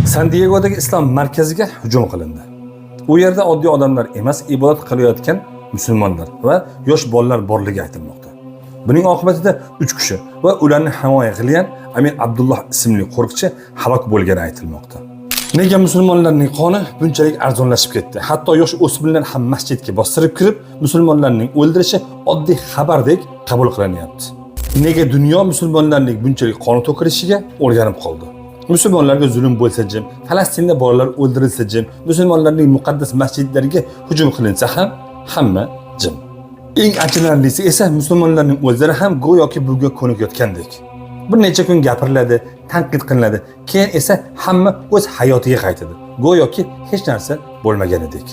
San Diegodagi islom markaziga hujum qilindi. U yerda oddiy odamlar emas, ibodat qilayotgan musulmonlar va yosh bolalar borligi aytilmoqda. Buning oqibatida 3 kishi va ularni himoya qilgan Amin Abdulloh ismli qo'riqchi halok bo'lgani aytilmoqda. Nega musulmonlarning qoni bunchalik arzonlashib ketdi? Hatto yosh o'smirlar ham masjidga bostirib kirib, musulmonlarning o'ldirishi oddiy xabardek qabul qilinyapti. Nega dunyo musulmonlarning bunchalik qoni to'kilishiga o'rganib qoldi? Musulmonlarga zulm bo'lsa jim, Falastinda bolalar o'ldirilsa jim, musulmonlarning muqaddas masjidlariga hujum qilinsa ham hamma jim. Eng achinarlisi esa musulmonlarning o'zlari ham go'yoki bunga ko'nikayotgandek. Bir necha kun gapiriladi, tanqid qilinadi, keyin esa hamma o'z hayotiga qaytadi. Go'yoki hech narsa bo'lmaganidek.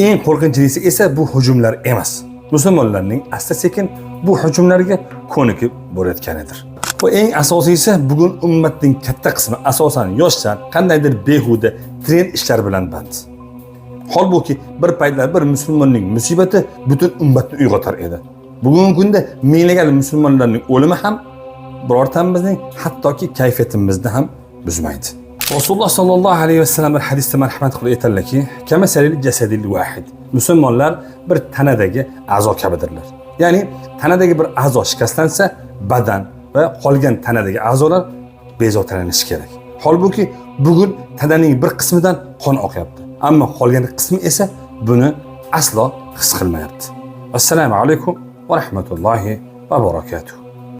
Eng qo'rqinchlisi esa bu hujumlar emas. Musulmonlarning asta-sekin bu hujumlarga ko'nikib borayotganidir. Va eng asosiysi, bugun ummatning katta qismi, asosan yoshlar, qandaydir behuda trend ishlar bilan band. Holbuki bir paytlar bir musulmonning musibati butun ummatni uyg'otar edi. Bugungi kunda minglagan musulmonlarning o'limi ham birortamizning hattoki kayfiyatimizni ham buzmaydi. Rasululloh sollallohu alayhi vasallam bir hadisda marhamat qilib aytadilarki: "كمثل الجسد الواحد." Musulmonlar bir tanadagi a'zo kabidirlar. Ya'ni tanadagi bir a'zo shikastlansa, badan va qolgan tanadagi a'zolar bezovtalanishi kerak. Holbuki bugun tananing bir qismidan qon oqyapti, ammo qolgan qismi esa buni aslo his qilmayapti. Assalomu alaykum va rahmatullohi va barakatuh.